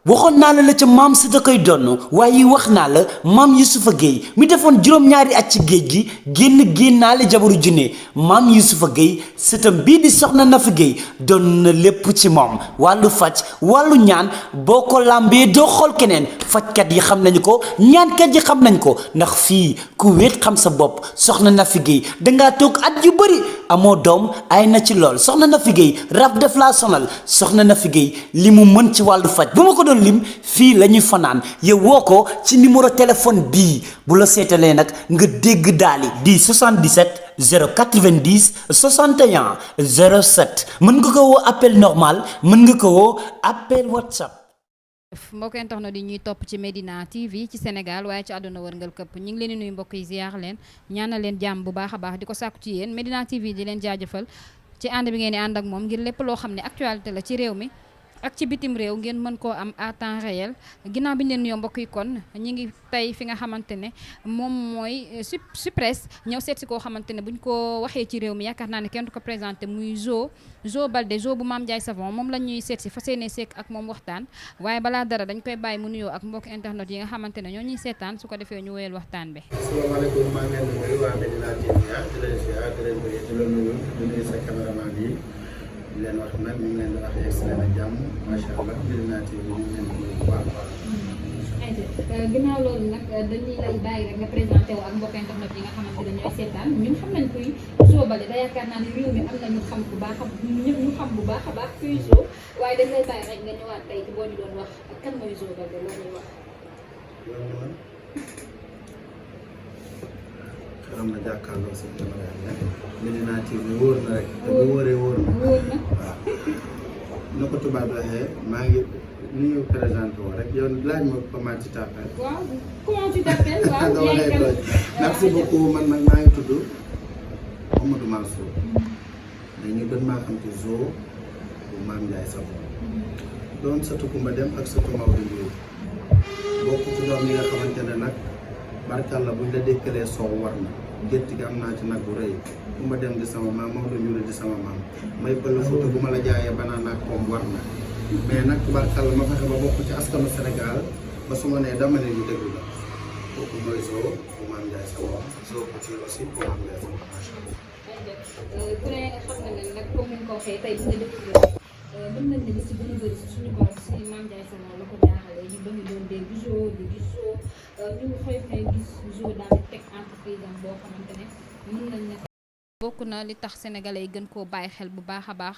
waxoon naa la ca maam si da koy donn waaye wax naa la maam Yusufa Gueye mi defoon juróom-ñaari at ci géej gi génnaale jabaru junne maam Yusufa Gueye sëtam bii di soxna Nafi Gueye doon na lépp ci moom wàllu faj wàllu ñaan boo ko làmbee doo xool keneen fajkat yi xam nañu ko ñaankat yi xam nañ ko ndax fii ku wéet xam sa bopp soxna Nafi Gueye dangaa toog at yu bëri amoo doom ay na ci lool soxna Nafi Gueye rab def laa sonal soxna Nafi Gueye li mu mën ci wàllu faj bu ma ko doon lim fii la ñuy fanaan yow woo ko ci numéro téléphone bii bu la seetalee nag nga dégg daali di 77 090 61 07 mën nga ko woo appel normal mën nga ko woo appel WhatsApp. mbokk internet di ñuy topp ci Medina TV ci Sénégal waaye ci àdduna wërngal këpp ñu ngi leen di nuyu mbokk yi ziar leen ñaanal leen jàmm bu baax a baax di ko sàkku ci yéen Medina TV di leen jaajëfal ci ànd bi ngeen di ànd ak moom ngir lépp loo xam ne actualité la ci réew mi ak ci bitim réew ngeen mën koo am à temps réel ginnaaw bi ñu leen nuyoo mbokk yi kon ñi ngi tey fi nga xamante ne moom mooy Supres ñëw seet si koo xamante ne buñ ko waxee ci réew mi yaakaar naa ne kenn du ko présenté muy Zo Baldé Zo bu Mame Ndiaye Savon moom la ñuy seet si fas yéene seek ak moom waxtaan waaye balaa dara dañ koy bàyyi mu nuyoo ak mbokk internet yi nga xamante ne ñoo ñuy seetaan su ko defee ñu wéyal waxtaan bi. asalaamaaleykum maa ngi leen di nuyu waa Medina TV di leen ziar di leen bëgg di leen nuyu sa caméraman yi di leen wax nag ñu ngi leen di wax yegg si leen ak jàmm macha allah Medina TV ñu ngi leen di nuyu bu baax a baax. ginnaaw loolu nag dañuy lay bàyyi rek nga présenté wu ak mbokk internet yi nga xamante ne ñooy seetaan ñun xam nañ kuy Zo Baldé da yaakaar naa ne réew mi am na ñu xam bu baax ñu xam bu baax a baax kuy Zo waaye dañ lay bàyyi rek nga ñëwaat tey ci boo ñu doon wax kan mooy Zo Baldé loo ñuy wax. loolu xaram na jàkkaarloo si caméra bi Medina TV wóor na rek te bu wóoree wóor na waaw na ko tubaab waxee maa ngi ni ñu présenté woo rek yow laaj ma comment tu t'appelles. waaw comment tu t'appelles waaw. merci beaucoup man nag maa ngi tudd Amadou Mansour mais ñu gën maa xam ci Zo bu Mame Ndiaye Savon doon sëtu Kumba Dem ak sëtu Maodo Ndour bokk ci doom yi nga xamante ne nag barkalla buñ la dékkalee soow war na gétt gi am naa ci nag bu rëy Kumba Dem di sama maam Maodo Ndour di sama maam may pël Fuuta bu ma la jaayee banaan ak koom war na mais nag barkalla ma fexe ba bokk ci askanu Sénégal ba su ma nee dama ne ñu déglu la kooku mooy Zo bu Mame Ndiaye Savon Zo Couture aussi bu Mame Ndiaye Savon macha allah. ku ne xam na ne nag comme ni nga ko waxee tey bu nga dëkk mën nañ ne li si gën a bëri si suñu borom si Mame Ndiaye Savon la ko jaaxalee ñu bëri doon dégg Zo di gis Zo ñu xëy gis Zo daal di teg entreprise am boo xamante ne mën nañ ne bokk na li tax sénégalais yi gën koo bàyyi xel bu baax a baax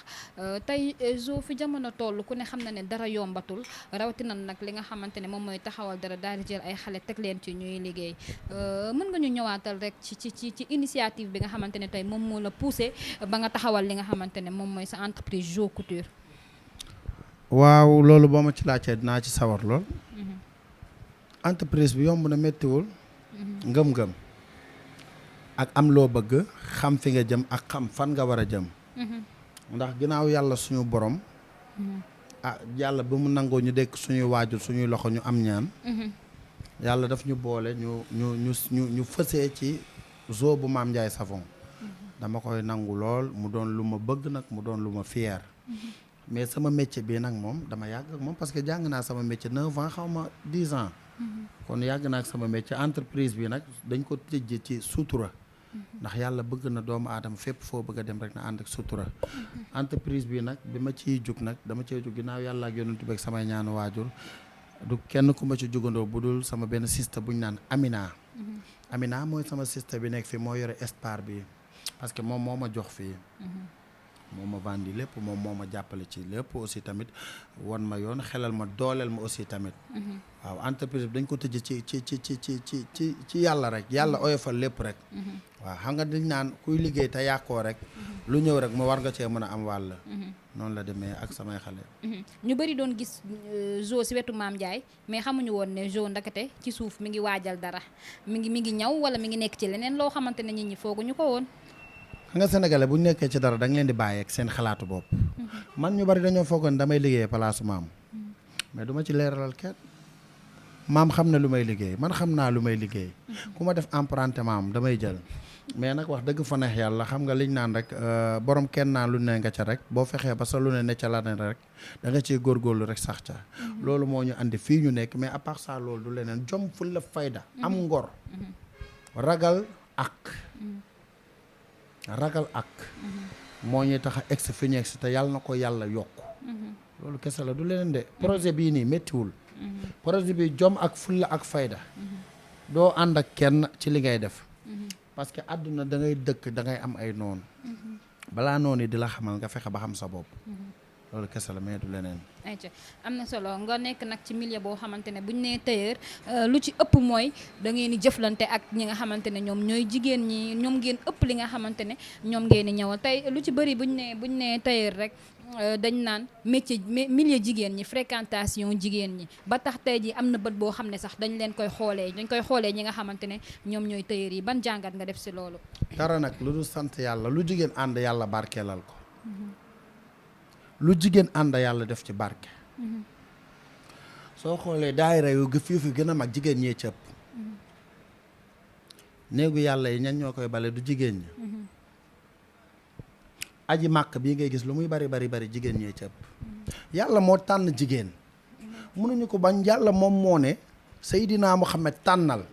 tey Zo fi jamono toll ku ne xam na ne dara yombatul rawatina nag li nga xamante ne moom mooy taxawal dara daal di jël ay xale teg leen ci ñuy liggéey mën nga ñu ñëwaatal rek ci initiative bi nga xamante ne tey moom moo la poussé ba nga taxawal li nga xamante ne moom mooy sa entreprise Zo Couture. waaw loolu boo ma ci laajtee dinaa ci sawar lool. entreprise bi yomb na méttiwul. ngëm-ngëm. ak am loo bëgg xam fi nga jëm ak xam fan nga war a jëm. ndax ginnaaw yàlla suñu borom. yàlla ba mu nangoo ñu dekk suñuy waajur suñuy loxo ñu am ñaan. yàlla daf ñu boole ñu fësee ci Zo bu Mame Ndiaye Savon. dama koy nangu lool mu doon lu ma bëgg nag mu doon lu ma fier. mais sama métier bii nag moom dama yàgg ak moom parce que jàng naa sama métier 9 ans xaw ma 10 ans. kon yàgg naa ak sama métier entreprise bi nag dañ ko tëjee ci sutura. ndax yàlla bëgg na doomu aadama fépp foo bëgg a dem rek na ànd ak sutura. entreprise bi nag bi ma ciy jug nag dama cee jug ginnaaw yàlla ak yonent bi ak samay ñaanu waajur du kenn ku ma ci jugandoo bu dul sama benn sista bu ñu naan Amina. Amina mooy sama sista bi nekk fii moo yore Espar bi parce que moom moo ma jox fii. moom ma vendi lépp moom moo ma jàppale ci lépp aussi tamit wan ma yoon xelal ma dooleel ma aussi tamit. waaw entreprise bi dañ ko tëj ci yàlla rek yàlla oyofal lépp rek. waaw xam nga dañ naan kuy liggéey te yàqoo rek. lu ñëw rek mu war nga cee mën a am wàll. noonu la demee ak samay xale. ñu bëri doon gis Zo si wetu Mame Ndiaye mais xamuñu woon ne Zo ndakate ci suuf mi ngi waajal dara mi ngi ñaw wala mi ngi nekk ci leneen loo xamante ne nit ñi fooguñu ko woon. xam nga sénégalais bu ñu nekkee ci dara da nga leen di bàyyi ak seen xalaatu bopp. man ñu bari dañoo foogoon damay liggéey palaasu maam. mais duma ci leeralal kenn. maam xam na lu may liggéey man xam naa lu may liggéey. ku ma def emprunté maam damay jël. mais nag wax dëgg fa neex yàlla xam nga liñ naan rek borom kenn naan lu ne nga ca rek boo fexee ba sa lu ne ca la ne rek da nga ciy góorgóorlu rek sax ca. loolu moo ñu andi fii ñu nekk mais à part ça loolu du leneen jom fulla fayda. am ngor. ragal ak. moo ñuy tax a egsi fi ñu egsi te yàlla na ko yàlla yokk. loolu kese la du leneen de projet bii nii méttiwul. projet bi jom ak fulla ak fayda. doo ànd ak kenn ci li ngay def. parce que àdduna da ngay dëkk da ngay am ay noonu. balaa noonu di la xamal nga fexe ba xam sa bopp. loolu kese la mais du leneen. ayca am na solo nga nekk nag ci milieu boo xamante ne buñ nee tailleur lu ci ëpp mooy da ngeen di jëflante ak ñi nga xamante ne ñoom ñooy jigéen ñi ñoom ngeen ëpp li nga xamante ne ñoom ngeen di ñëwal tey lu ci bëri buñ nee tailleur rek. dañ naan métier milieu jigéen ñi fréquentation jigéen ñi ba tax tey ji am na bët boo xam ne sax dañ koy xoolee ñi nga xamante ne ñoom ñooy tailleur yi ban jàngat nga def si loolu. dara nag lu dul sant yàlla lu jigéen ànd yàlla barkeelal ko. lu jigéen ànd yàlla def ci barke. soo xoolee daayira yu fii fi gën a mag jigéen ñee cëpp. néegu yàlla yi ñan ñoo koy bale du jigéen ñi. aji màkk bii ngay gis lu muy bari jigéen ñee ci ëpp yàlla moo tànn jigéen mënuñu ko bañ yàlla moom moo ne Seydina Muhammad tànnal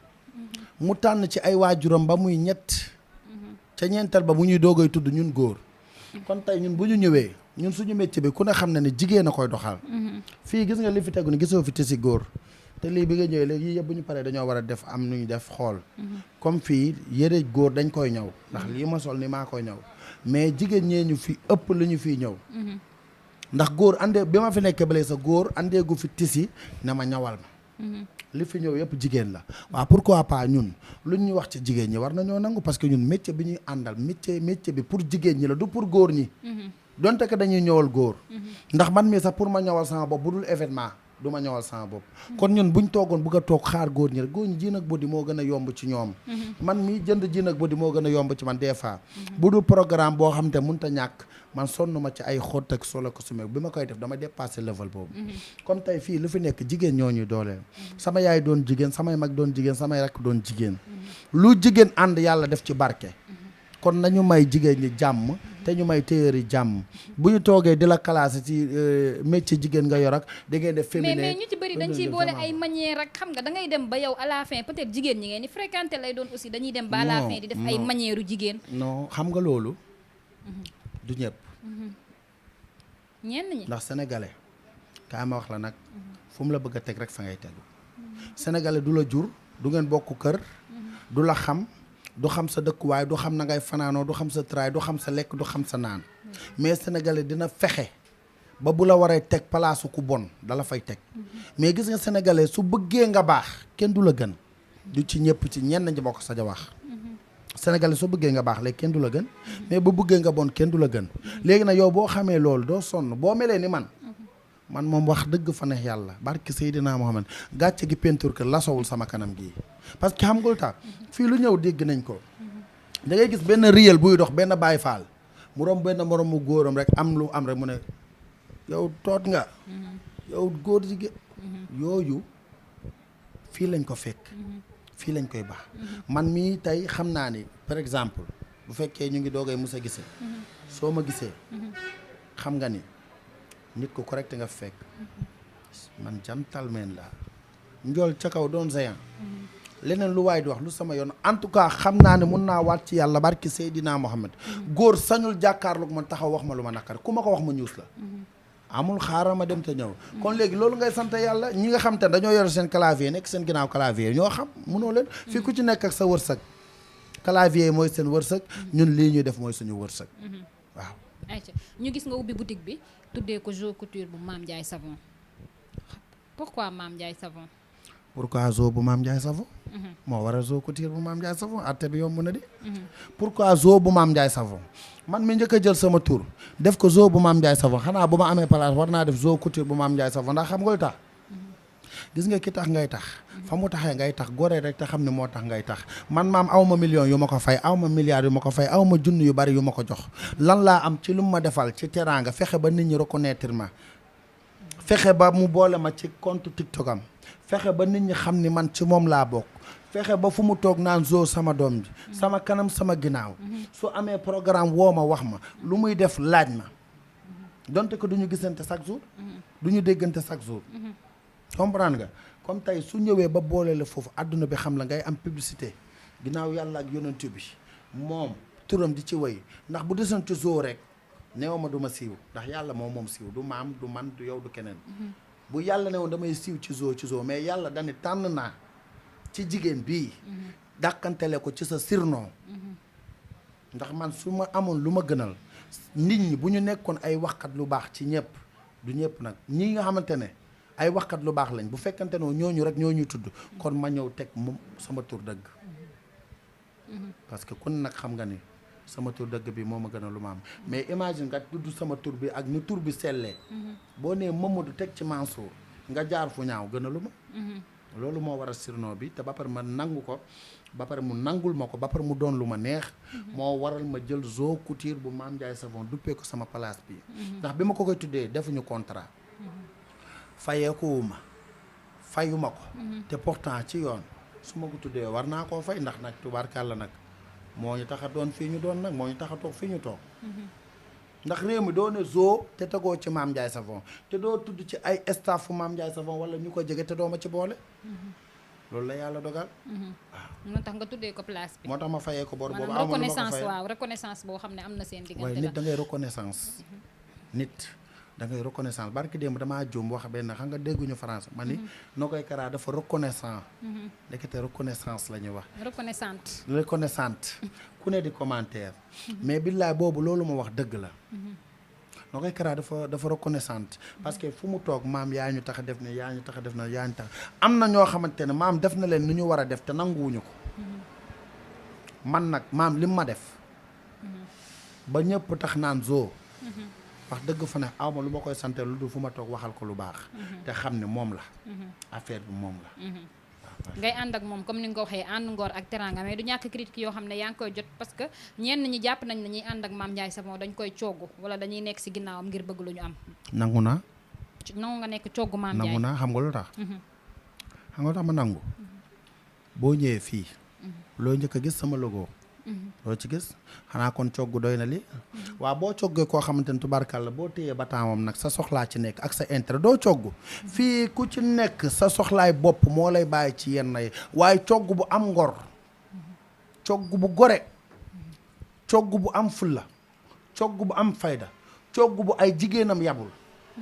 mu tànn ci ay waajuram ba muy ñett ca ñeenteel ba bu ñuy doogay tudd ñun góor kon tey ñun bu ñu ñëwee ñun suñu métier bi ku ne xam na ne jigéen a koy doxal fii gis nga li fi tegu ni gisoo fi tisi góor te lii bi nga ñëwee léegi yëpp bu ñu paree dañoo war a def am nu ñu def xool comme fii yëre góor dañ koy ñëw ndax lii ma sol ni maa koy ñëw mais jigéen ñee ñu fi ëpp lu ñu fiy ñëw ndax góor andee bi ma fi nekkee bale sa góor andeegu fi tisi ne ma ñawal ma li fi ñëw yëpp jigéen la waaw pourquoi pas ñun lu ñu wax ci jigéen ñi war nañoo nangu parce que ñun métier bi ñuy àndal métier bi pour jigéen ñi la du pour góor ñi donte que dañuy ñëwal góor ndax man mii sax pour ma ñawal sama bopp bu dul événement du ma ñëwal sama bopp kon ñun buñ toogoon bëgg a toog xaar góor ñi rek góor ñi jiin ak bodi moo gën a yomb ci ñoom man mii jënd jiin ak bodi moo gën a yomb ci man des fois bu dul programme boo xam te mënut a ñàkk man sonn ma ci ay xóot ak solo ko sumeek bi ma koy def dama dépassé level boobu comme tey fii lu fi nekk jigéen ñoo ñuy dooleel sama yaay doon jigéen samay mag doon jigéen samay rakk doon jigéen lu jigéen ànd yàlla def ci barke kon nañu may jigéen ñi jàmm te ñu may tailleur yi jàmm bu ñu toogee di la classé ci métier jigéen nga yor ak da ngay def féminin mais ñu ci bëri dañ ciy boole ay manière ak xam nga da ngay dem ba yow à la fin peut-être jigéen ñi ngeen ni fréquenté lay doon aussi dañuy dem ba à la fin di def ay manière u jigéen non xam nga loolu du ñëpp ñenn ñi ndax sénégalais kaa ma wax la nag fu mu la bëgg a teg rek fa ngay tegu sénégalais du la jur du ngeen bokk kër du la xam du xam sa dëkkuwaay du xam na ngay fanaanoo du xam sa traay du xam sa lekk du xam sa naan mais sénégalais dina fexe ba bu la waree teg palaasu ku bon dala fay teg mais gis nga sénégalais su bëggee nga baax kenn du la gën du ci ñëpp ci ñenn ñi bokk saja wax sénégalais su bëggee nga baax léegi kenn du la gën mais bu bëggee nga bon kenn du la gën léegi nag yow boo xamee loolu doo sonn boo melee ni man moom wax dëgg fa neex yàlla barke Seydina Muhammad gàcce gi peinture que lasowul sama kanam gii parce que xam nga lu tax fii lu ñëw dégg nañ ko da ngay gis benn réel buy dox benn Baay Faal mu rom benn morom mu góoram rek am lu am rek mu ne yow toot nga yow góor jigéen yooyu fii lañ ko fekk fii lañ koy baax man mii tey xam naa ni par exemple bu fekkee ñu ngi doogay mus a gisee soo ma gisee xam nga ni nit ko correct nga fekk man gentleman laa njool ca kaw doon géant leneen lu waay di wax lu sama yoon en tout cas xam naa ne mun naa waat ci yàlla barki Seydina Mohamed góor sañul jàkkaarloog man taxaw wax ma lu ma naqar ku ma ko wax ma ñuus la amul xaaral ma dem te ñëw kon léegi loolu ngay sant yàlla ñi nga xam te dañoo yor seen clavier nekk seen ginnaaw clavier ñoo xam munoo leen fii ku ci nekk ak sa wërsëg clavier mooy seen wërsëg ñun lii ñuy def mooy suñu wërsëg waaw ayca ñu gis nga ubbi boutique bi tuddee ko Jo Couture bu Mame Ndiaye Savon pourquoi Mame Ndiaye Savon pourquoi Zo bu Mame Ndiaye Savon moo war a Jo Couture bu Mame Ndiaye Savon atte bi yomb na di pourquoi Zo bu Mame Ndiaye Savon man mi njëkk a jël sama tur def ko Zo bu Mame Ndiaye Savon xanaa bu ma amee place war naa def Jo Couture bu Mame Ndiaye Savon ndax xam nga lu tax gis nga ki tax ngay tax fa mu taxee ngay tax goree rek te xam ne moo tax ngay tax man maam aw ma million yu ma ko fay aw ma milliards yu ma ko fay aw ma junni yu bari yu ma ko jox lan laa am ci lu ma defal ci teraanga fexe ba nit ñi reconnaître ma fexe ba mu boole ma ci compte TikTok am fexe ba nit ñi xam ni man ci moom laa bokk fexe ba fu mu toog naan Zo sama doom ji sama kanam sama ginnaaw su amee programme woo ma wax ma lu muy def laaj ma donte que du ñu gisante chaque jour du ñu déggante chaque jour comprendre nga comme tey su ñëwee ba boole la foofu àdduna bi xam la ngay am publicité ginnaaw yàlla ak yonent bi moom turam di ci wéy ndax bu desoon ci Zo rek neew ma du ma siiw ndax yàlla moom siiw du maam du man du yow du keneen bu yàlla ne woon damay siiw ci Zo mais yàlla dani tànn naa ci jigéen bii dàkkantele ko ci sa surnom ndax man su ma amoon lu ma gënal nit ñi bu ñu nekkoon ay waxkat lu baax ci ñëpp du ñëpp nag ñi nga xamante ne ay waxkat lu baax lañ bu fekkante ne ñooñu rek ñoo ñuy tudd kon ma ñëw teg moom sama tur dëgg parce que kun nag xam nga ni sama tur dëgg bi moo ma gën a lu ma am mais imagine nga tudd sama tur bi ak ni tur bi sellee boo nee Mamadou teg ci Mansour nga jaar fu ñaaw gën a lu ma loolu moo waral surnom bi te ba pare ma nangu ko ba pare mu nangul ma ko ba pare mu doon lu ma neex moo waral ma jël Zo Couture bu Mame Ndiaye Savon duppee ko sama place bi ndax bi ma ko koy tuddee defuñu contrat fayeekuwuma fayuma ko te pourtant ci yoon su ma ko tuddee war naa koo fay ndax nag tubaarkàlla nag moo ñu tax a doon fii ñu doon nag moo ñu tax a toog fii ñu toog ndax réew mi doo ne Zo te tegoo ci Mame Ndiaye Savon te doo tudd ci ay staff fu Mame Ndiaye Savon wala ñu ko jege te doo ma ci boole loolu la yàlla dogal waaw moo tax nga tuddee ko place bi moo tax ma fayee ko bor boobu maanaam reconnaissance waaw reconnaissance boo xam ne am na seen diggante waaye la nit da ngay reconnaissance nit da ngay reconnaissance barki démb damaa juum wax benn xam nga dégguñu France ma ni noo koy karaa dafa reconnaissant ndekete reconnaissance la ñuy wax reconnaissante ku ne di commentaire mais billaay boobu loolu ma wax dëgg la noo koy karaa dafa reconnaissante parce que fu mu toog maam yaa ñu tax a def ne yaa ñu tax a def ne yaa ñu tax am na ñoo xamante ne maam def na leen ni ñu war a def te nanguwuñu ko man nag maam lim ma def ba ñëpp tax naan Zo wax dëgg fa ne aw ma lu ma koy sante lu dul fu ma toog waxal ko lu baax te xam ne moom la affaire bi moom la ngay ànd ak moom comme ni nga ko waxee ànd ngor ak teranga mais du ñàkk critique yoo xam ne yaa ngi koy jot parce que ñenn ñi jàpp nañ ne ñuy ànd ak Mame Ndiaye Savon dañ koy coggu wala dañuy nekk si ginnaawam ngir bëgg lu ñu am nangu naa nangu nga nekk coggu Mame Ndiaye nangu naa xam nga lu tax xam nga lu tax ma nangu boo ñëwee fii loo njëkk a gis sama logo loo ci gis xanaa kon cogg doy na li waaw boo coggee koo xamante ne tubaarkàlla boo téyee ba taamam nag sa soxlaa ci nekk ak sa intérêt doo cogg fii ku ci nekk sa soxlaay bopp moo lay bàyyi ci yenn yi waaye cogg bu am ngor cogg bu gore cogg bu am fulla cogg bu am fayda cogg bu ay jigéenam yabul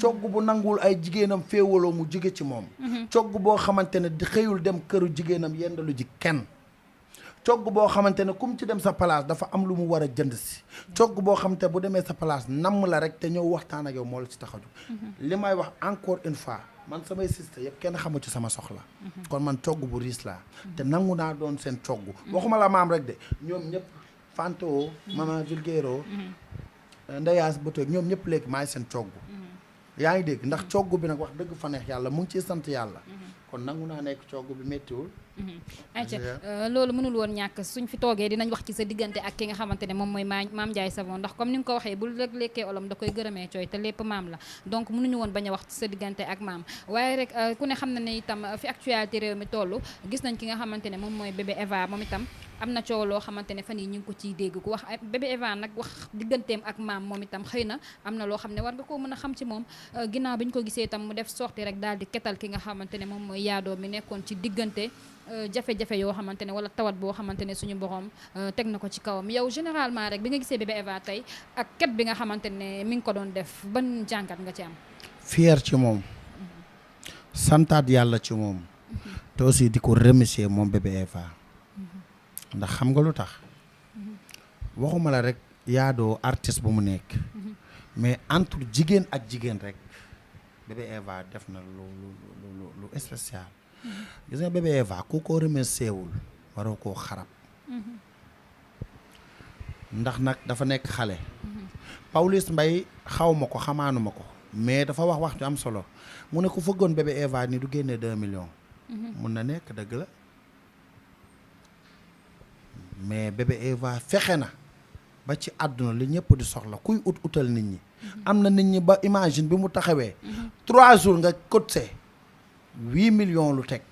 cogg bu nanguwul ay jigéenam féewaloo mu jóge ci moom cogg boo xamante ne di xëyul dem këru jigéenam yendalu ji kenn cogg boo xamante ne kum ci dem sa place dafa am lu mu war a jënd si cogg boo xamante bu demee sa place namm la rek te ñëw waxtaan ak yow moo la ci taxaju li may wax encore une fois man samay sister yëpp kenn xamu ci sama soxla kon man cogg bu riis laa te nangu naa doon seen cogg waxuma la maam rek de ñoom ñëpp Fanto Mama Vulguero Ndeyaas Botoog ñoom ñëpp léegi maay seen cogg yaa ngi dégg ndax cogg bi nag wax dëgg fa neex yàlla mu ngi ciy sant yàlla kon nangu naa nekk cogg bi méttiwul ayca loolu mënul woon ñàkk suñ fi toogee dinañ wax ci sa diggante ak ki nga xamante ne moom mooy Mame Ndiaye Savon ndax comme ni nga ko waxee bu rek lekkee olom da koy gërëmee cooy te lépp maam la donc mënuñu woon bañ a wax ci sa diggante ak maam waaye rek ku ne xam na ne itam fi actualité réew mi toll gis nañ ki nga xamante ne moom mooy bébé Eva moom itam am na coow loo xamante ne fan yi ñu ngi ko ciy dégg ku wax bébé Eva nag wax digganteem ak maam moom itam xëy na am na loo xam ne war nga koo mën a xam ci moom ginnaaw bi ñu ko gisee itam mu def sorti rek daal di ketal ki nga xamante ne moom mooy yaadoo mi nekkoon ci diggante jafe-jafe yoo xamante ne wala tawat boo xamante ne suñu borom teg na ko ci kawam yow généralement rek bi nga gisee bébé Eva tey ak ket bi nga xamante ne mi ngi ko doon def ban jàngat nga ci am fier ci moom santaat yàlla ci moom te aussi di ko remercier moom bébé Eva ndax xam nga lu tax waxuma la rek yaadoo artiste bu mu nekk mais entre jigéen ak jigéen rek bébé Eva def na lu spécial gis nga bébé Eva ku ko remercier wul waroo koo xarab ndax nag dafa nekk xale Pawlish Mbaye xaw ma ko xamaanuma ko mais dafa wax ju am solo mu ne ku fëggoon bébé Eva ni du génnee 2 millions mun na nekk dëgg la mais bébé Eva fexe na ba ci àdduna li ñëpp di soxla kuy utal nit ñi am na nit ñi ba imagine bi mu taxawee 3 jours nga cotisé 8 millions lu teg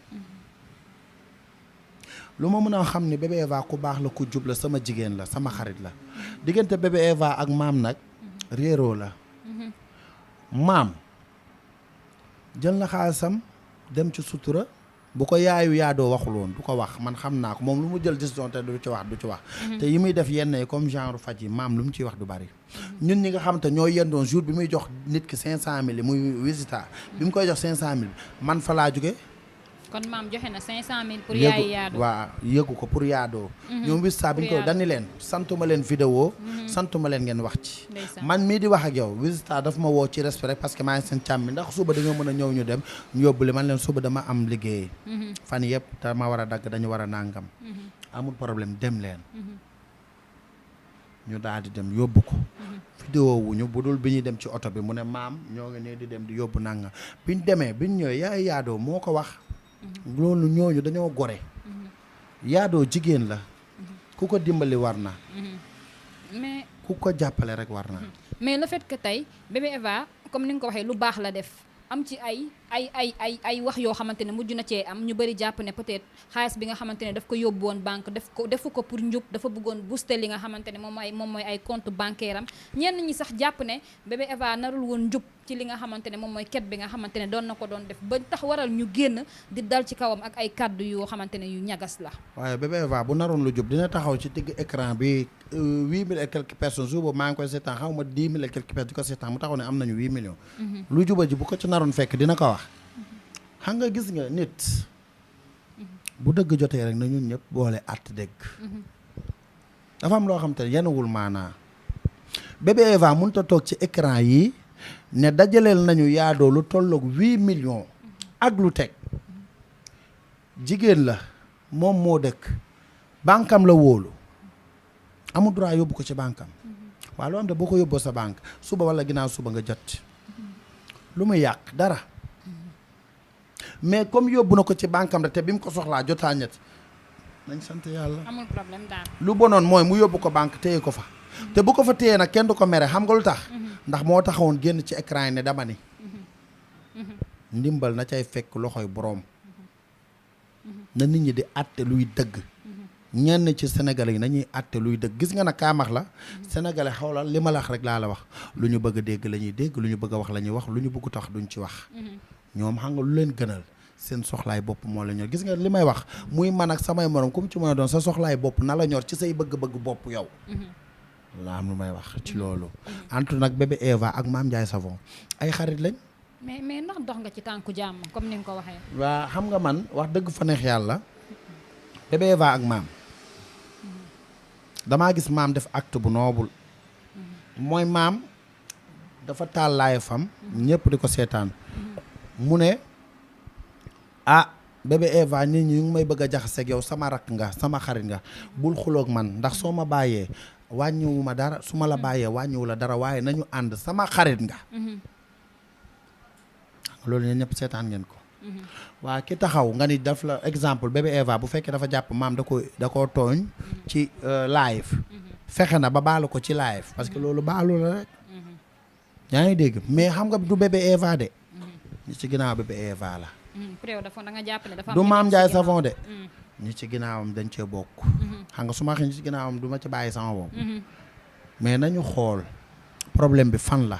lu ma mën a xam ni bébé Eva ku baax la ku jub la sama jigéen la sama xarit la diggante bébé Eva ak maam nag réeroo la maam jël na xaalisam dem ci sutura bu ko yaayu yaadoo waxul woon du ko wax man xam naa ko moom lu mu jël décision te du ci wax te yi muy def yenn yi comme genre faj yi maam lu mu ciy wax du bari ñun ñi nga xam te ñoo yendoon jour bi muy jox nit ki 500000 yi muy visita bi mu koy jox 500000 man fa laa jóge kon maam joxe na 500000 pour yaayu yaadoo waaw yëgu ko pour yaadoo ñoom visita bi ñu ko dani leen santuma leen vidéo santuma leen ngeen wax ci man mii di wax ak yow visita daf ma woo ci respect parce que maa ngi seen càmm bi ndax suba dañoo mën a ñëw ñu dem ñu yóbbule man leen suba dama am liggéey fan yëpp dama war a dagg dañu war a nàngam amul problème dem leen ñu daal di dem yóbbu ko vidéo wuñu bu dul bi ñuy dem ci oto bi mu ne maam ñoo ngi ne di dem di yóbbu nàngam biñ demee biñ ñëwee yaay yaadoo moo ko wax loolu ñooñu dañoo gore yaadoo jigéen la ku ko dimbali war na mais ku ko jàppale rek war na mais le fait que tey bébé Eva comme ni nga ko waxee lu baax la def am ci ay wax yoo xamante ne mujj na cee am ñu bëri jàpp ne peut-être xaalis bi nga xamante ne daf ko yóbbu woon banque defu ko pour njub dafa bëggoon booster li nga xamante ne moom mooy ay compte bancaire am ñenn ñi sax jàpp ne bébé Eva narul woon njub ci li nga xamante ne moom mooy ket bi nga xamante ne doon na ko doon def ba tax waral ñu génn di dal ci kawam ak ay kàddu yoo xamante ne yu ñagas la waaye bébé Eva bu naroon lu jub dina taxaw ci digg écran bi 8000 et quelques personnes jour boobu maa ngi koy seetaan xaw ma 10 000 et quelques personnes di ko seetaan mu taxaw ne am nañu 8 millions lu juba ji bu ko ci naroon fekk dina ko wax xam nga gis nga nit bu dëgg jotee rek na ñun ñëpp boole at dëgg dafa am loo xam te ne yenuwul maanaa bébé Eva mënut a toog ci écran yi ne dajaleel nañu yaadoo lu tolloog 8 millions ak lu teg jigéen la moom moo dëkk bankam la wóolu amul droit yóbbu ko ci bankam waaw loo am te boo ko yóbboo sa banque suba wala ginnaaw suba nga jot lu muy yàq dara mais comme yóbbu na ko ci bankam rek te bi mu ko soxlaa jotaa ñett nañ sant yàlla amul problème daal lu bonoon mooy mu yóbbu ko banque téye ko fa te bu ko fa téyee nag kenn du ko mere xam nga lu tax ndax moo taxawoon génn ci écran yi ne dama ni ndimbal na cay fekk loxoy boroom na nit ñi di àtte luy dëgg ñenn ci sénégalais yi nañuy àtte luy dëgg gis nga nag kaamax la sénégalais xawlal li ma la wax rek laa la wax lu ñu bëgg a dégg la ñuy dégg lu ñu bëgg a wax la ñuy wax lu ñu bëgg tax duñ ci wax ñoom xam nga lu leen gënal seen soxlaay bopp moo la ñor gis nga li may wax muy man ak samay morom comme ci mën a doon sa soxlaay bopp na la ñor ci say bëgg-bëgg bopp yow laa am lu may wax ci loolu entre nag bébé Eva ak Mame Ndiaye Savon ay xarit lañ mais ndax dox nga ci tànku jàmm comme ni nga ko waxee waa xam nga man wax dëgg fa neex yàlla bébé Eva ak maam damaa gis maam def acte bu noble mooy maam dafa taal laay fam ñëpp di ko seetaan mu ne ah bébé Eva nit ñi ñu ngi may bëgg a jaxaseeg yow sama rakk nga sama xarit nga bul xuloog man ndax soo ma bàyyee wàññiwu ma dara su ma la bàyyee wàññiwu la dara waaye nañu ànd sama xarit nga loolu ñeen ñëpp seetaan ngeen ko waa ki taxaw nga ni daf la exemple bébé Eva bu fekkee dafa jàpp maam da koo tooñ ci live fexe na ba baalu ko ci live parce que loolu baalu la rek yaa ngi dégg mais xam nga du bébé Eva de ñi ci ginnaaw bébé Eva la da nga jàpp ne dafa du Mame Ndiaye Savon de ñi ci ginnaawam dañ cee bokk xam nga su ma waxee ñi ci ginnaawam du ma ci bàyyi sama bopp mais nañu xool problème bi fan la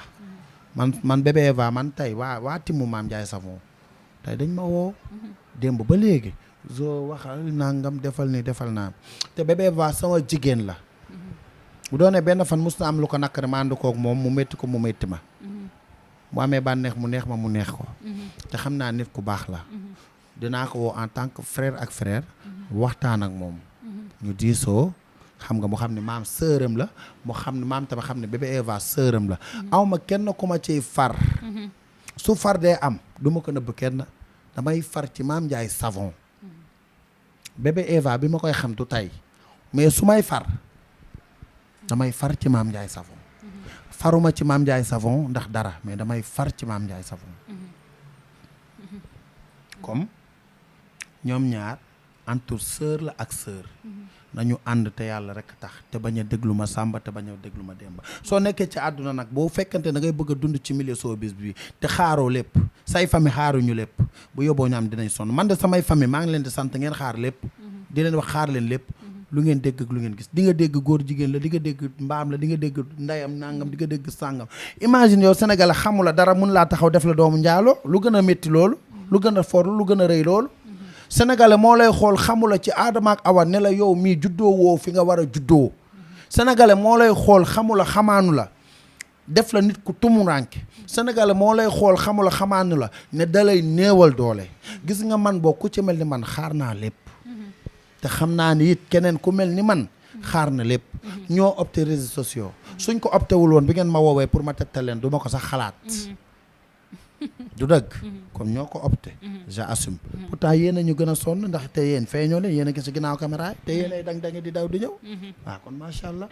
man bébé Eva man tey waa timu Mame Ndiaye Savon tey dañ ma woo démb ba léegi zo waxal nangam defal ni defal naa te bébé Eva sama jigéen la bu doonee benn fan mos na am lu ko nakkari ma ànd koog moom mu métti ko mu métti ma bu amee bànneex mu neex ma mu neex ko te xam naa nit ku baax la dinaa ko woo en tant que frère ak frère waxtaan ak moom ñu diisoo xam nga mu xam ne maam sëram la mu xam ne maam tamit xam ne bébé Eva sëram la awma kenn ku ma ciy far su far dee am du ma ko nëbb kenn damay far ci Mame Ndiaye Savon bébé Eva bi ma koy xam du tey mais su may far damay far ci Mame Ndiaye Savon faruma ci Mame Ndiaye Savon ndax dara mais damay far ci Mame Ndiaye Savon comme ñoom ñaar entre sœur la ak sœur nañu ànd te yàlla rek tax te bañ a déglu ma Samba te bañ a déglu ma Demba soo nekkee ci àdduna nag boo fekkante da ngay bëgg a dund ci milieu showbiz bi te xaaroo lépp say famille xaaruñu lépp bu yóbboo ñu am dinañ sonn man de samay famille maa ngi leen di sant ngeen xaar lépp di leen wax xaar leen lépp lu ngeen dégg ak lu ngeen gis di nga dégg góor jigéen la di nga dégg mbaam la di nga dégg ndeyam nangam di nga dégg sàngam imagine yow Sénégal xamula dara mun laa taxaw def la doomu njaalo lu gën a métti loolu lu gën a for lu gën a rëy loolu sénégalais moo lay xool xamula ci aadama ak awa ne la yow mii juddoo woo fi nga war a juddoo sénégalais moo lay xool xamula xamaanu la def la nit ku tumuranke sénégalais moo lay xool xamula xamaanu la ne dalay néewal doole gis nga man boo ku ci mel ni man xaar naa lépp te xam naa ni it keneen ku mel ni man xaar na lépp ñoo opté réseaux sociaux suñ ko opté wul woon bi ngeen ma woowee pour ma tegtal leen du ma ko sax xalaat du dëgg comme ñoo ko opté j'assume pourtant yéen a ñu gën a sonn ndax te yéen feeñoo leen yéen a gis ginnaaw caméra yi te yéen ay dang-dangi di daw di ñëw waaw kon macha allah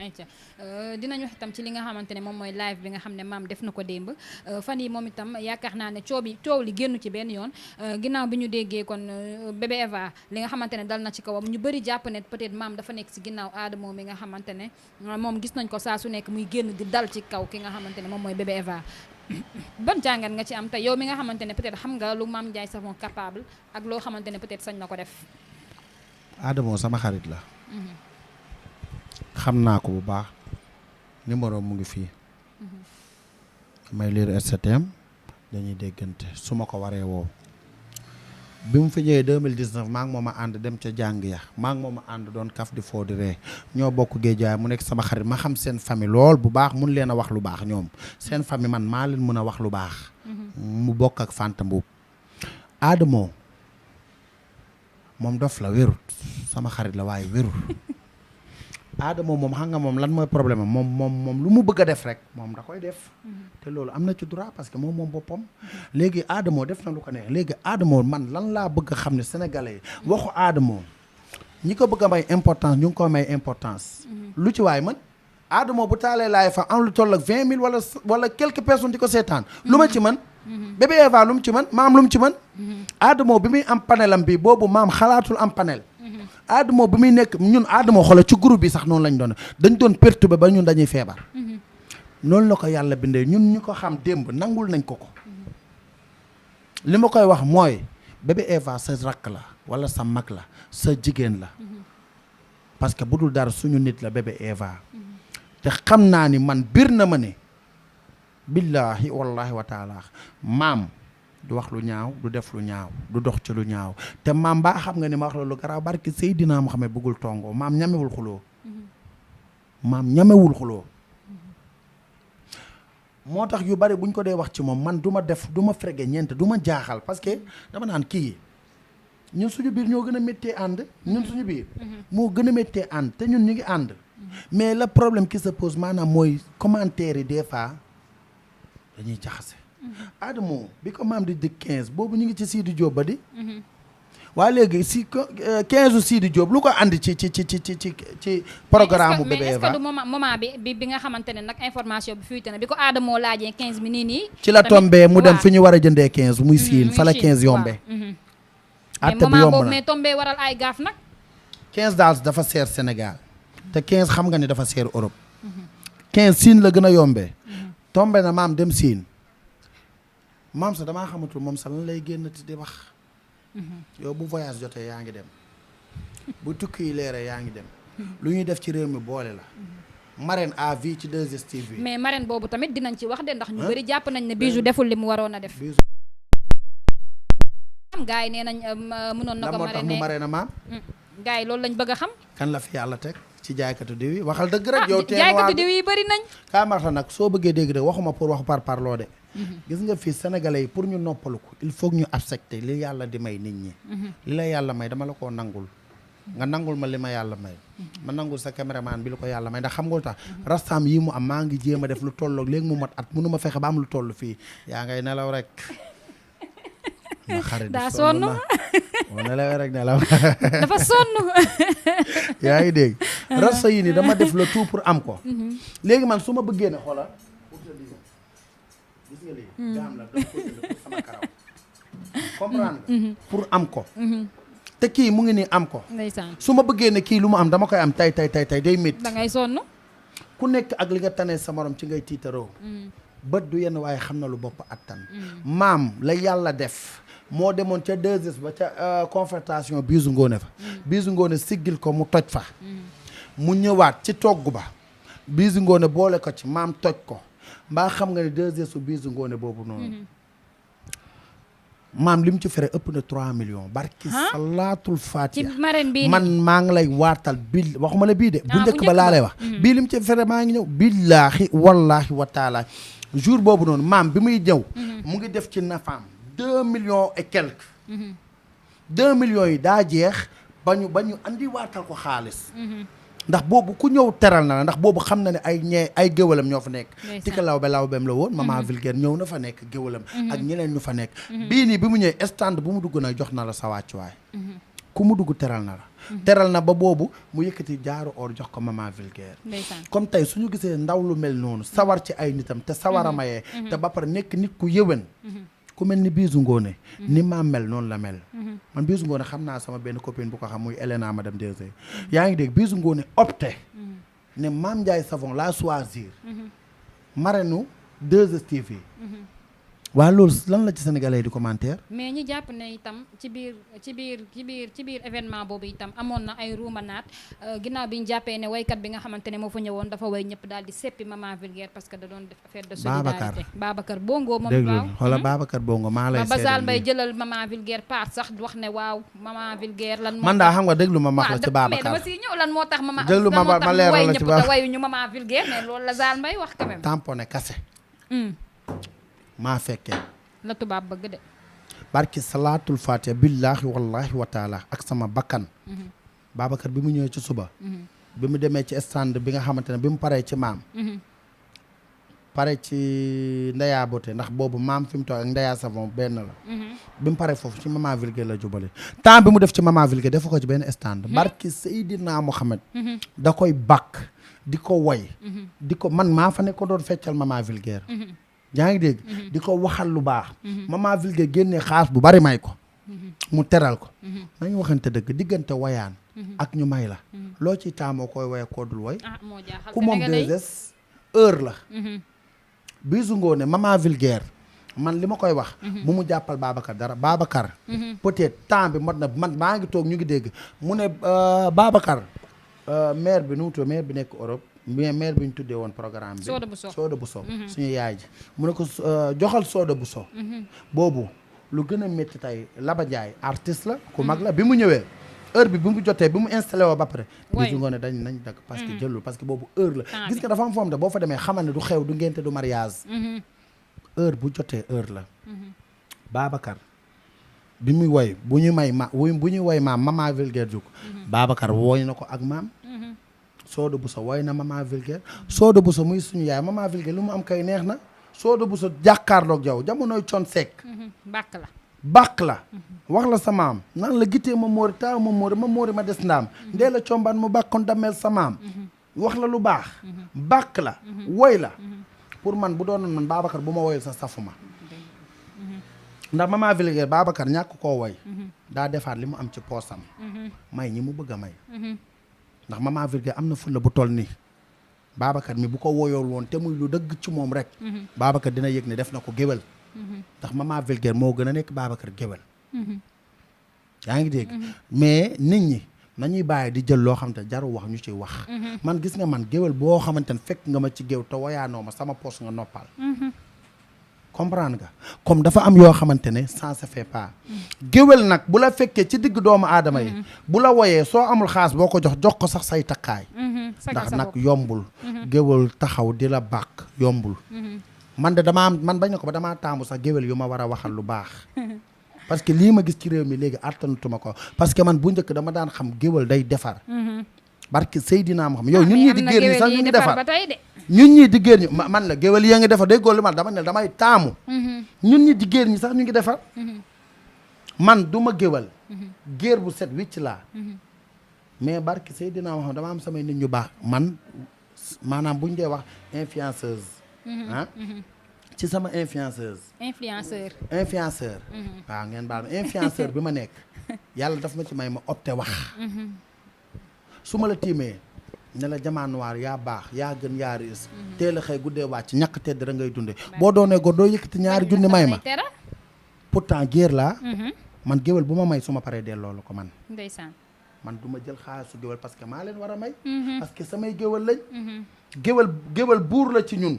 dinañ wax itam ci li nga xamante ne moom mooy live bi nga xam ne maam def na ko démb fan yi moom itam yaakaar naa ne coow li génn ci benn yoon ginnaaw bi ñu déggee kon bébé Eva li nga xamante ne dal na ci kawam ñu bëri jàpp ne peut-être maam dafa nekk ci ginnaaw Adamo mi nga xamante ne moom gis nañ ko saa su nekk muy génn di dal ci kaw ki nga xamante ne moom mooy bébé Eva ban jàngat nga ci am te yow mi nga xamante ne peut-être xam nga lu Mame Ndiaye Savon capable ak loo xamante ne peut-être sañ na ko def. Adamo sama xarit la. xam naa ko bu baax numéro mu ngi fii. may lire STM dañuy déggante su ma ko waree woo. bi mu fi ñëwee 2019 maa ngi moom a ànd dem ca jàng ya maa ngi moom a ànd doon kaf di foo di ree ñoo bokk géejawaay mu nekk sama xarit ma xam seen famille lool bu baax mun leen a wax lu baax ñoom seen famille man maa leen mën a wax lu baax mu bokk ak Fanta Mbuub Adamo moom dof la wérut sama xarit la waaye wérul Adamo moom xam nga moom lan mooy problème am moom lu mu bëgg a def rek moom da koy def te loolu am na ci droit parce que moom boppam léegi Adamo def na lu ko neex léegi Adamo man lan laa bëgg a xam ne sénégalais yi waxu Adamo ñi ko bëgg a may importance ñu ngi ko may importance lu ci waay man Adamo bu taalee laay fa am lu toll ak 20 000 wala quelques personnes di ko seetaan lu ma ci man bébé Eva lu mu ci man maam lu mu ci man Adamo bi muy am panelam bi boobu maam xalaatul am panel Adamo bi muy nekk ñun Adamo xoolal ci groupe bi sax noonu lañ dañ doon perturbé ba ñun dañuy feebar noonu la ko yàlla bindee ñun ñu ko xam démb nangul nañ ko li ma koy wax mooy bébé Eva sa rakk la wala sa mag la sa jigéen la parce que bu dul dara suñu nit la bébé Eva te xam naa ni man bir na ma ne billaahi wallahi wa taala maam du wax lu ñaaw du def lu ñaaw du dox ci lu ñaaw te maam baa xam nga ni ma wax la lu garaaw barki Seydina Muhammad bëggul tongoo maam ñamewul xuloo maam ñamewul xuloo moo tax yu bari buñ ko dee wax ci moom man du ma frege ñeent du ma jaaxal parce que dama naan kii ñun suñu biir ñoo gën a méttee ànd ñun suñu biir moo gën a méttee ànd te ñun ñu ngi ànd mais le problème qui se pose maanaam mooy commentaire yi des fois dañuy jaxase Adamo bi ko maam di 15 boobu ñu ngi ci Sidi Diop ba di waaye léegi si 15 u Sidi Diop lu ko andi ci programme mu bébé Eva mais est-ce que du moment bi nga xamante ne nag information bi fuite na bi ko Adamo laajee 15 mi nii ci la tombé mu dem fi ñu war a jëndee 15 muy siin fa la 15 yombee atte bi yomb na mais tombé waral ay gaaf nag 15 daal dafa seer Sénégal te 15 xam nga ni dafa seer Europe 15 siin la gën a yombee tombé na maam dem siin maam sa damaa xamatul moom sax lan lay génn di wax yow bu voyage jotee yaa ngi dem bu tukki yi leeree yaa ngi dem lu ñuy def ci réew mi boole la marraine à vie ci 2STV mais marraine boobu tamit dinañ ci wax de ndax ñu bëri jàpp nañ ne Bijou deful li mu waroon a def gars yi nee nañ mënoon na ko moo tax mu marraine maam gars yi loolu lañ bëgg a xam kan la fi yàlla teg ci jaaykatu diw yi waxal dëgg rek yow jaaykatu diw yi bëri nañ kaa marta nag soo bëggee dégg rek waxuma pour waxu par parloo de gis nga fii sénégalais yi pour ñu noppalu ko il faut ñu accepter li yàlla di may nit ñi li la yàlla may dama la koo nangul nga nangul ma li ma yàlla may ma nangul sa caméraman bi lu ko yàlla may ndax xam nga tax rastam yi mu am maa ngi jéem a def lu tolloog léegi mu mat at mënu ma fexe ba am lu toll fii yaa ngay nelaw rek ma xarit daa sonn moo nelawee rek nelaw dafa sonn yaa ngi dégg rasta yi ni dama def le tout pour am ko léegi man su ma bëggee ne xoola gis nga léegi gaam la dama ko jënd pour sama karaw comprendre nga pour am ko te kii mu ngi nii am ko ndeysaan su ma bëggee ne kii lu mu am dama koy am tay day métti da ngay sonn ku nekk ak li nga tanee sa morom ci ngay tiitaroo bët du yenn waaye xam na lu bopp attan maam la yàlla def moo demoon ca 2S ba ca confrontation Bijou Ngoné fa Bijou Ngoné siggil ko mu toj fa mu ñëwaat ci togg ba Bijou Ngoné boole ko ci maam toj ko mbaa xam nga ne 2S su Bijou Ngoné boobu noonu maam li mu ci fere ëpp na 3 millions barki salaatul fatiha ci marraine bii man maa ngi lay waatal bil waxuma la bii de bu njëkk ba laa lay wax bii li mu ci fere maa ngi ñëw billaahi wallaahi wa taala jour boobu noonu maam bi muy ñëw mu ngi def ci nafaam 2 millions et quelques 2 millions yi daa jeex ba ñu andi waatal ko xaalis ndax boobu ku ñëw teral na la ndax boobu xam na ne ay géwalam ñoo fa nekk Tika lawbeem la woon maman vulgaire ñëw na fa nekk géwalam ak ñeneen ñu fa nekk bii nii bi mu ñëwee stand bu mu dugg na jox na la sa wàccuwaay ku mu dugg teral na la teral na ba boobu mu yëkkati jaaru or jox ko maman vulgaire comme tey suñu gisee ndaw lu mel noonu sawar ci ay nitam te sawar a mayee te ba pare nekk nit ku yëwen ku mel ni Bijou Ngoné ni ma mel noonu la mel man Bijou Ngoné xam naa sama benn copine bu ko xam muy Elena madame Désé yaa ngi dégg Bijou Ngoné opté ne Mame Ndiaye Savon laa choisir marraine 2STV waa loolu lan la ci sénégalais di commentaire mais ñi jàpp ne itam ci biir événement boobu itam amoon na ay ruumanaat ginnaaw bi ñu jàppee ne waykat bi nga xamante ne moo fa ñëwoon dafa way ñëpp daal di seppi maman vulgaire parce que da doon def affaire de solidarité Babacar Bongo moom waaw xoolal Babacar Bongo maa lay ba Zal Mbaye jëlal maman vulgaire part sax wax ne waaw maman vulgaire lan moo man daa xam nga déglu ma wax la ci Babacar mais dama si ñëw lan moo tax maman déglu ma leer way la ci ñëpp te wayu ñu maman vulgaire mais loolu la Zal Mbaye wax quand même tamponné kase maa fekkee la tubaab bëgg de barki salaatul fatiha billaahi wallahi wa taala ak sama bakkan Babacar bi mu ñëwee ci suba bi mu demee ci stand bi nga xamante ne bi mu paree ci maam pare ci Ndeya Beauté ndax boobu maam fi mu toog ak Ndeya Savon benn la bi mu paree foofu ci maman vulgaire la jubale temps bi mu def ci maman vulgaire defu ko ci benn stand barki Seydina Mohamed da koy bakk di ko woy di ko man maa fa ne ko doon feccal maman vulgaire yaa ngi dégg di ko waxal lu baax maman vulgaire génnee xaas bu bari may ko mu teral ko nañu waxante dëgg diggante wayaan ak ñu may la loo ciy taamoo koy woye koo dul woy ku moom 2S heure la Bijou Ngoné maman vulgaire man li ma koy wax bu mu jàppal Babacar dara Babacar peut-être temps bi mot na man maa ngi toog ñu ngi dégg mu ne Babacar maire bi nu mu tudd maire bi nekk Europe mais maire bi ñu tuddee woon programme bi Soda Bousso suñu yaay ji mu ne ko joxal Soda Bousso boobu lu gën a métti tey Laba Ndiaye artiste la ku mag la bi mu ñëwee heure bi mu jotee bi mu installé woo ba pare Bijou Ngoné nañ dagg parce que jëlul parce que boobu heure la gis nga dafa am foom de boo fa demee xamal ne du xew du ngénte du mariage heure bu jotee heure la Babacar bi muy woy bu ñu ñuy woy maam maman vulgaire jóg Babacar wooy na ko ak maam Soda Bousso woy na maman vulgaire Soda Bousso muy suñu yaay maman vulgaire lu mu am kay neex na Soda Bousso jàkkaarloog yow jamonoy con sekk bàkk la wax la sa maam naan la gitee ma móori taaw ma móori ma des ndaam ndee la combaan mu bàkkoon dameel sa maam wax la lu baax bàkk la woy la pour man bu doon man Babacar bu ma woyul sa safuma ndax maman vulgaire Babacar ñàkk koo woy daa defaat li mu am ci poosam may ñi mu bëgg a may ndax maman vulgaire am na fulla bu toll nii Babacar mi bu ko woyool woon te muy lu dëgg ci moom rek Babacar dina yëg ne def na ko géwél ndax maman vulgaire moo gën a nekk Babacar géwél yaa ngi dégg mais nit ñi nañuy bàyyi di jël loo xam te jaru wax ñu ci wax man gis nga man géwél boo xamante ne fekk nga ma ci géew te woyaanoo ma sama poos nga noppal comprendre nga comme dafa am yoo xamante ne ça se fait pas géwél nag bu la fekkee ci digg doomu aadama yi bu la woyee soo amul xaas boo ko jox ko sax say takkaay ndax nag yombul géwél taxaw di la bàkk yombul man de man bañ na ko ba damaa taamu sax géwél yu ma war a waxal lu baax parce que lii ma gis ci réew mi léegi attanutuma ko parce que man bu njëkk dama daan xam géwél day defar barke Seydina ma xam yow ñun ñii di géer ñi sax ñu ngi defar ñun ñii di géer ñi man la géwél yaa ngi defar day góor li man dama ne damay taamu ñun ñi di géer ñi sax ñu ngi defar man du ma géwél géer bu set wicc laa mais barke Seydina ma xam dama am samay nit ñu baax man maanaam buñ dee wax influenceuse ah ci sama influenceur waaw ngeen baal ma influenceur bi ma nekk yàlla daf ma ci may ma opté wax su ma la tiimee ne la jamaanuwaar yaa baax yaa gën yaa riis teel a xëy guddee wàcc ñàkk tedd da ngay dunde boo doonee góor doo yëkkati ñaari junni may ma pourtant géer laa man géwél bu ma may su ma paree delloo la ko man ndeysaan man du ma jël xaalisu géwél parce que maa leen war a may parce que samay géwél lañ géwél buur la ci ñun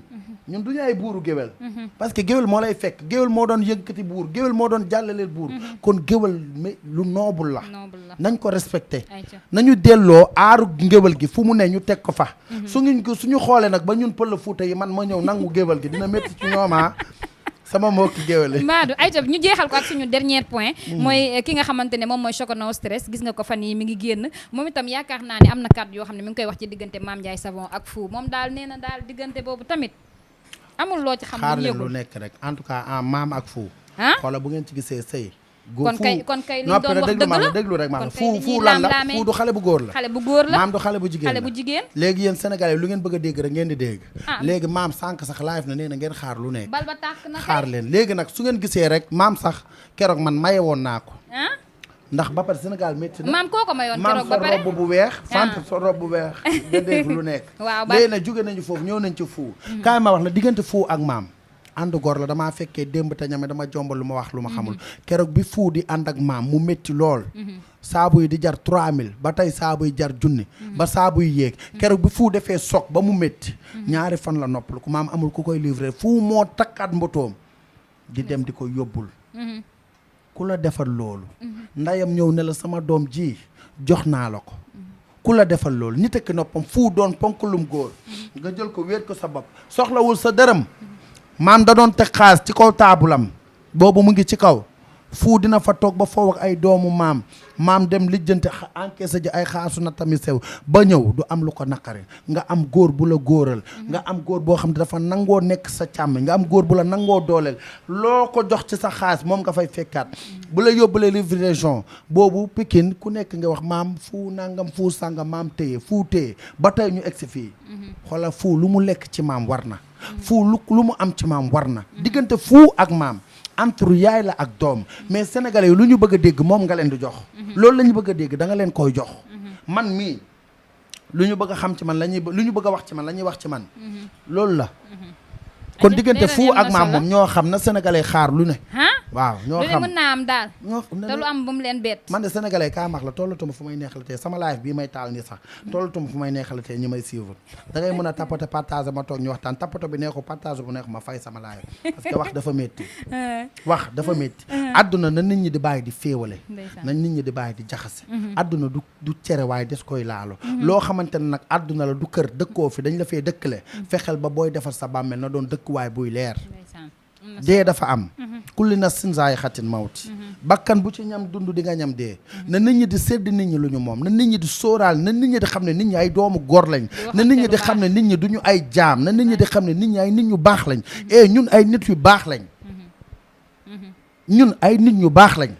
ñun du ñu ay buuru géwél parce que géwél moo lay fekk géwél moo doon yëkkati buur géwél moo doon jàllaleel buur kon géwél lu noble la nañ ko respecté nañu delloo aaru ngéwél gi fu mu ne ñu teg ko fa suñu xoolee nag ba ñun pël Fuuta yi man ma ñëw nangu géwél gi dina métti ci ñooma sama mbokki géwél yi Madou ayca ñu jeexal ko ak suñu dernier point mooy ki nga xamante ne moom mooy Choco No Stress gis nga ko fan yi mi ngi génn moom itam yaakaar naa ne am na kàddu yoo xam ne mi ngi koy wax ci diggante Mame Ndiaye Savon ak Fou moom daal nee na daal diggante boobu tamit amul loo ci xam xaar lu leen lu yëgul nekk rek en tout cas Mame ak Fou xoola bu ngeen ci gisee sëy kon kay li ñu doon wax dëgg la déglu rek maanaam kon kay Fou lan la Fou du xale bu góor la xale bu góor la Mame du xale bu jigéen xale bu jigéen léegi yéen sénégalais lu ngeen bëgg a dégg rek ngeen di dégg léegi Mame sànq sax live na nee na ngeen xaar lu nekk bal ba tàkk na xaar leen léegi nag su ngeen gisee rek Mame sax keroog man maye woon naa ko ndax ba pare Sénégal métti na Mame koo ko mayoon Mame keroog ba pare sa robe bu weex fant sa robe bu weex nga dégg lu nekk waaw léegi nag jóge nañu foofu ñëw nañ ci Fou kaay ma wax la diggante Fou ak Mame ànd góor la damaa fekkee démb te ñame dama jombal lu ma wax lu ma xamul keroog bi Fou di ànd ak Mame mu métti lool saabu yi di jar 3000 ba tey saabu yi jar junni ba saabu yi yéeg keroog bi Fou defee soog ba mu métti ñaari fan la noppal ku Mame amul ku koy livré Fou moo takkaat mbotoom di dem di ko yóbbul ku la defal loolu ndayam ñëw ne la sama doom ji jox naa la ko ku la defal loolu nit ak noppam Fou doon ponkalum góor nga jël ko wéet ko sa bopp soxlawul sa dërëm Mame da doon teg xaalis ci kaw taabulam boobu mu ngi ci kaw Fou dina fa toog ba foofu ak ay doomu Mame dem lijjante encaissé ji ay xaalisu na tamit sew ba ñëw du am lu ko naqari nga am góor bu la góoral nga am góor boo xam ne dafa nangoo nekk sa càmm nga am góor bu la nangoo dooleel loo ko jox ci sa xaalis moom nga fay fekkaat bu la yóbbalee livraison boobu Pikine ku nekk nga wax Mame Fou nangam Fou sàngam Mame téye Fou téye ba tey ñu egsi fii xoolal Fou lu mu lekk ci Mame war na Fou lu mu am ci Mame war na diggante Fou ak Mame entre yaay la ak doom mais sénégalais yi lu ñu bëgg a dégg moom nga leen di jox loolu la ñu bëgg a dégg da nga leen koy jox man mii lu ñu bëgg a xam ci man lu ñu bëgg a wax ci man la ñuy wax ci man loolu la kon diggante Fou ak Mame moom ñoo xam na sénégalais xaar lu ne waaw ñoo xam lu ne mën naa am daal ñoo te lu am bu mu leen bett man de sénégalais kaa max la tollatuma fu may neexalatee sama live bii may taal nii sax tollatuma fu may neexalatee ñi may suivre da ngay mën a tapoter partager ma toog ñu waxtaan tapoter bi neexu partager bu neexu ma fay sama live parce que wax dafa métti wax dafa métti adduna na nit ñi di bàyyi di féewale na nit ñi di bàyyi di jaxase adduna du cere waaye des koy laalo loo xamante ne nag adduna la du kër dëkkoo fi dañ la fee dëkkale fexeel ba booy defar sa bàmmeel na doon dëkkuwaay buy leer dee dafa am kulli nafsin zaa'iqatul mawt bakkan bu ci ñam dund di nga ñam dee na nit ñi di sédd nit ñi lu ñu moom na nit ñi di sóoraal na nit ñi di xam ne nit ñi ay doomu góor lañ na nit ñi di xam ne nit ñi duñu ay jaam na nit ñi di xam ne nit ñi ay nit ñu baax lañ ñun ay nit yu baax lañ ñun ay nit ñu baax lañ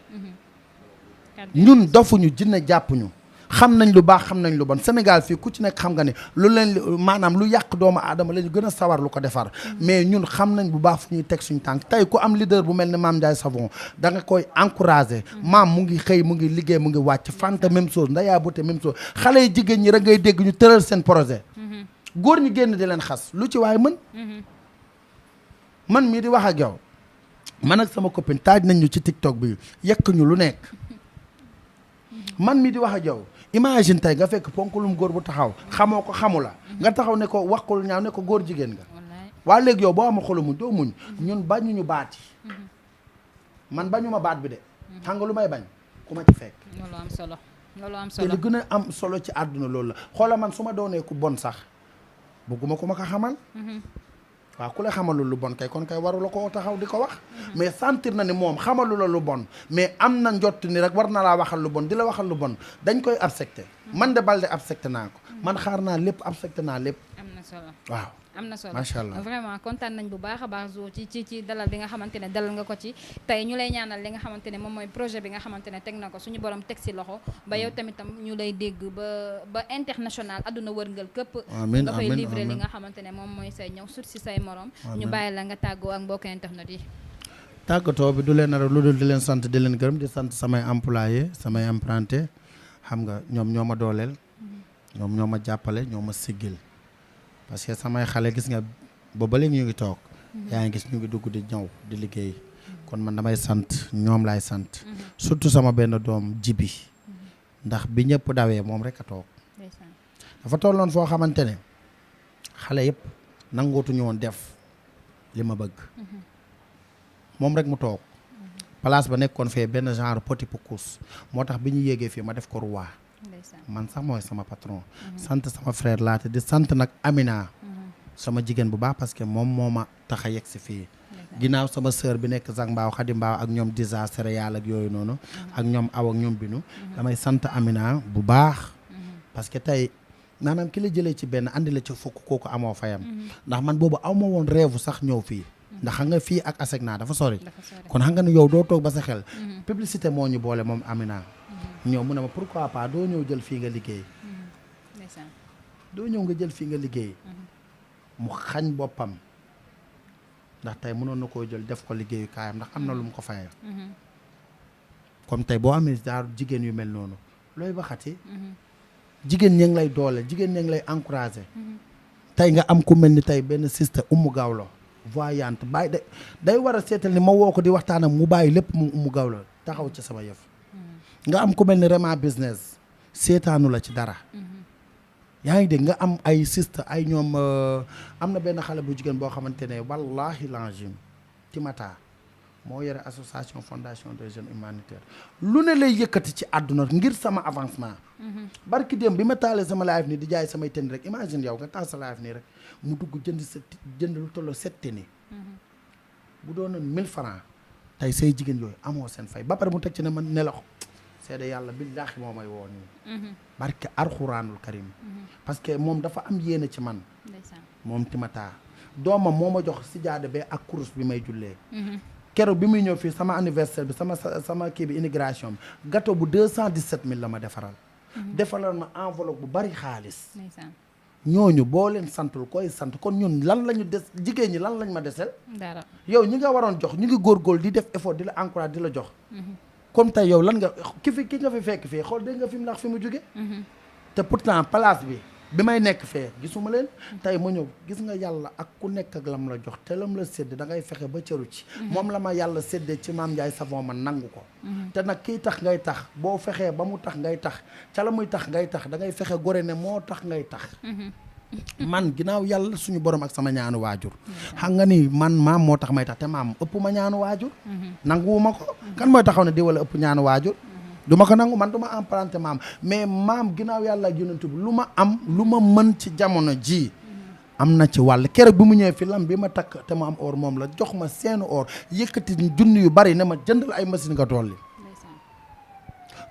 ñun dofuñu jinne jàppuñu xam nañ lu baax xam nañ lu bon Sénégal fii ku ci nekk xam nga ne lu leen maanaam lu yàq doomu aadama la ñu gën a sawar lu ko defar mais ñun xam nañ bu baax fu ñuy teg suñu tànk tey ku am leader bu mel ne Mame Ndiaye Savon da nga koy encouragé Mame mu ngi xëy mu ngi liggéey mu ngi wàcc Fanta même chose Ndaya Beauté même chose xale yi jigéen ñi rek ngay dégg ñu tëral seen projet góor ñi génn di leen xas lu ci waaye mën man mii di wax ak yow man ak sama copine taaj nañ ñu ci TikTok bi yekk ñu lu nekk man mii di wax ak yow imagine tey nga fekk ponkalum góor bu taxaw xamoo ko xamu la nga taxaw ne ko wax ko lu ñaaw ne ko góor jigéen nga waa léegi yow boo ama xolu muñ doo muñ ñun bañuñu baat yi man bañuma baat bi de xam nga lu may bañ ku ma ci fekk loolu am solo te li gën a am solo ci àdduna loolu la xoola man su ma doonee ku bon sax bëgguma ku ma ko xamal waaw ku la xamalul lu bon kay kon kay waru la ko taxaw di ko wax mais sentir na ni moom xamalu la lu bon mais am na njott ni rek war na laa waxal lu bon di la waxal lu bon dañ koy accepté man de Balde accepté naa ko man xaar naa lépp accepté naa lépp am na solo waaw am na solo macha allah vraiment kontaan nañ bu baax a baax Zo ci dalal bi nga xamante ne dalal nga ko ci tey ñu lay ñaanal li nga xamante ne moom mooy projet bi nga xamante ne teg na ko suñu borom teg si loxo ba yow tamitam ñu lay dégg ba international adduna wërngal këpp amiin nga fay amiin livré li amiin nga xamante ne moom mooy say ñëw sut si say morom ñu bàyyi la nga tàggoo ak mbokk internet yi tàggatoo bi du leen rek lu dul di leen sant di leen gërëm di sant samay employé samay apprenti xam nga ñoom ñoo ma dooleel ñoom ñoo ma jàppale ñoo ma siggil parce que samay xale gis nga ba léegi ñu ngi toog yaa ngi gis ñu ngi dugg di ñëw di liggéey kon man damay sant ñoom laay sant surtout sama benn doom Jibi ndax bi ñëpp dawee moom rek a toog dafa tolloon foo xamante ne xale yëpp nangootuñu woon def li ma bëgg moom rek mu toog place ba nekkoon fee benn genre petit poucous moo tax bi ñu yéegee fii ma def ko roi man sax mooy sama patron sant sama frère laate di sant nag Amina sama jigéen bu baax parce que moom moo ma tax a yegg si fii ginnaaw sama sœur bi nekk Zang Mbaaw Xadi Mbaaw ak ñoom Disa céréales ak yooyu noonu ak ñoom aw ak ñoom binu damay sant Amina bu baax parce que tey maanaam ki la jëlee ci benn andi la ci fukk kooku amoo fayam ndax man boobu aw ma woon rêve sax ñëw fii ndax xam nga fii ak ASECNA dafa sori kon xam nga ne yow doo toog ba sa xel publicité moo ñu boole moom Amina ñëw mu ne ma pourquoi pas doo ñëw jël fii nga liggéey doo ñëw nga jël fii nga liggéey mu xañ boppam ndax tey mënoon na koo jël def ko liggéeyu kaayam ndax am na lu mu ko fayee comme tey boo amee daar jigéen yu mel noonu looy waxati jigéen ña ngi lay doole jigéen ña ngi lay encouragé tey nga am ku mel ni tey benn sister Umu Gawlo voyante bàyyi day war a seetal ni ma woo ko di waxtaan ak mu bàyyi lépp mu Umu Gawlo taxaw ci sama yëf nga am ku mel ni Rema business seetaanu la ci dara yaa ngi dégg nga am ay sister ay ñoom am na benn xale bu jigéen boo xamante ne wallahi langim Timata moo yore association fondation des jeunes humanitaires lu ne lay yëkkati ci àdduna ngir sama avancement barki démb bi ma taalee sama live nii di jaay samay tenni rek imagine yow nga taal sa live nii rek mu dugg jënd lu tolloo 7 tenni bu doonoon 1000 francs tey say jigéen yooyu amoo seen fay ba pare mu teg ci ne man ne la seede yàlla billaahi moo may woo nii barke arxuraanul karim parce que moom dafa am yéene ci man moom Timata doomam moo ma jox sijaada bee ak kurus bi may jullee keroog bi muy ñëw fii sama anniversaire bi sama kii bi immigration bi gâteau bu 217 000 la ma defaral defaral ma enveloppe bu bari xaalis ñooñu boo leen santul koy sant kon ñun lan la ñu des jigéen ñi lan lañ ma desel dara yow ñi nga waroon jox ñu ngi góorgóorlu di def effort di la encourage di la jox comme tey yow lan nga ki nga fi fekk fii xool dégg nga fi mu lax fi mu jóge te pourtant place bi may nekk fee gisuma leen tey ma ñëw gis nga yàlla ak ku nekk ak lam la jox te lam la sédd da ngay fexe ba cëru ci moom la ma yàlla séddee ci Maam Ndiaye Savon ma nangu ko te nag kii tax ngay tax boo fexee ba mu tax ngay tax ca la muy tax ngay tax da ngay fexe gore ne moo tax ngay tax man ginnaaw yàlla suñu borom ak sama ñaanu waajur xam nga ni man maam moo tax may tax te maam ëpp ma ñaanu waajur nanguwuma ko kan mooy taxaw ne di wala ëpp ñaanu waajur du ma ko nangu man du ma emprunté maam mais maam ginnaaw yàlla ak yonent bi lu ma am lu ma mën ci jamono ji am na ci wàll keroog bi mu ñëwee fi lam bi ma takk te mu am or moom la jox ma seenu or yëkkati junni yu bari ne ma jëndal ay machine nga dolli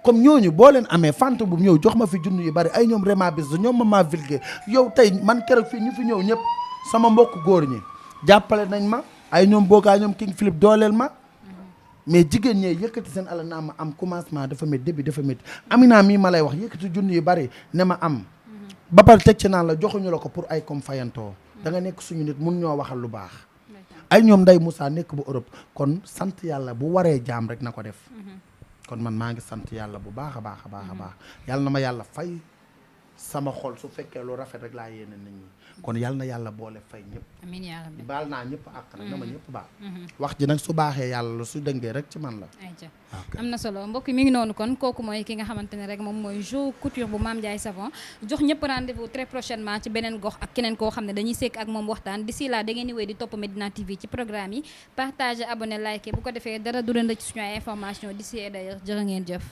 comme ñooñu boo leen amee fant bu ñëw jox ma fi junni yu bari ay ñoom Rema bis ñoom Mama Vilgué yow tey man keroog fii ñu fi ñëw ñëpp sama mbokk góor ñi jàppale nañ ma ay ñoom boogaa ñoom King Philip dooleel ma mais jigéen ñee yëkkati seen alal naa ma am commencement dafa métti début dafa métti Amina mii ma lay wax yëkkati junni yu bari ne ma am ba pare teg ci naan la joxuñu la ko pour ay comme fayantoo da nga nekk suñu nit mun ñoo waxal lu baax ay ñoom Ndey Moussa nekk bu Europe kon sant yàlla bu waree jaam rek na ko def kon man maa ngi sant yàlla bu baax a baax a baax a baax yàlla na ma yàlla fay sama xol su fekkee lu rafet rek laa yéene nit ñi kon yàlla na yàlla boole fay ñëpp amiin yaa rabbi baal naa ñëpp àq nag na ma ñëpp baal wax ji nag su baaxee yàlla la su dëngee rek ci man la ayca am na solo mbokk mi ngi noonu kon kooku mooy ki nga xamante ne rek moom mooy Jo Couture bu Mame Ndiaye Savon jox ñëpp rendez-vous très prochainement ci beneen gox ak keneen koo xam ne dañuy sekk ak moom waxtaan d'ici là da ngeen di wéy di topp Medina TV ci programme yi partager abonné liker bu ko defee dara du leen rëcc ci suñu ay information d'ici et d'ailleurs jërë ngeen jëf